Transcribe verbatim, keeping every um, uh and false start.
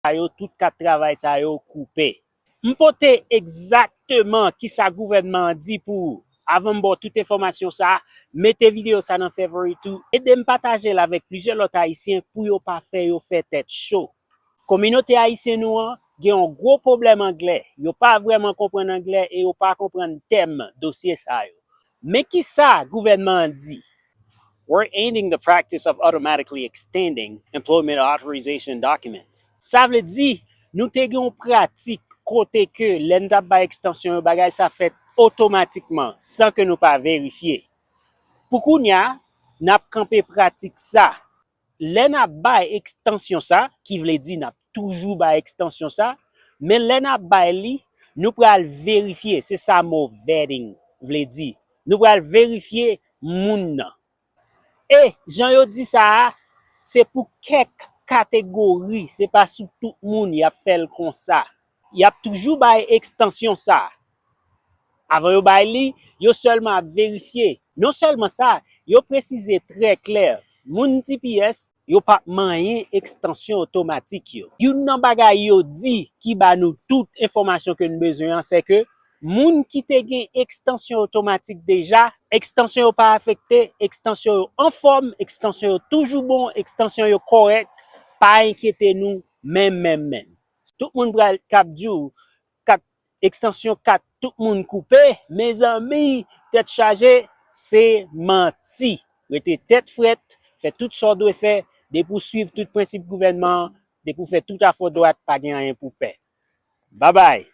yo, tout kat travay sa yo koupe. M pote egzakteman kisa gouvènman an di pou ou. Avan m ba w tout enfòmasyon sa, mete videyo sa nan favorite ou, ede m pataje l avèk plizyè lòt Ayisyen pou yo pa fè yo fè tèt cho. Kominote ayisyen nou an gen yon gwo pwoblèm anglè. Yo pa vrèman konprann anglè e yo pa konprann tèm dosye sa yo. Men kisa gouvènman an di? We're ending the practice of automatically extending employment authorization documents. Sa vle di, nou te gen yon pratik kote ke lè n t ap bay ekstansyon yo, bagay sa fèt otomatikman, san ke nou pa verifye. Pou kounye a, n ap kanpe pratik sa. Lè n ap bay ekstansyon sa, ki vle di n ap toujou bay ekstansyon sa, men lè n ap bay li, nou pral verifye, se sa mo vetting vle di. Nou pral verifye moun nan. E, jan yo di sa a, se pou kèk kategori, se pa sou tout moun y ap fè l konsa. Y ap toujou bay ekstansyon sa a. Avan yo bay li, yo sèlman ap verifye. Non sèlman sa, yo presize trè klè, moun T P S, yo p ap manyen ekstansyon otomatik yo. Youn nan bagay yo di ki ba nou tout enfòmasyon ke n bezwen an, se ke moun ki te gen ekstansyon otomatik deja, ekstansyon yo pa afekte, ekstansyon yo anfòm, ekstansyon yo toujou bon, ekstansyon yo kòrèk, pa enkyete nou menm, menm, menm. Tout moun pral k ap di w, kat, ekstansyon kat, tout moun koupe, mezanmi, tèt chaje, se manti. Rete tèt frèt, fè tout sa w dwe fè, depi w swiv tout prensip gouvènman an, depi w fè tout afè w dwat, pa gen anyen pou w pè. Babay!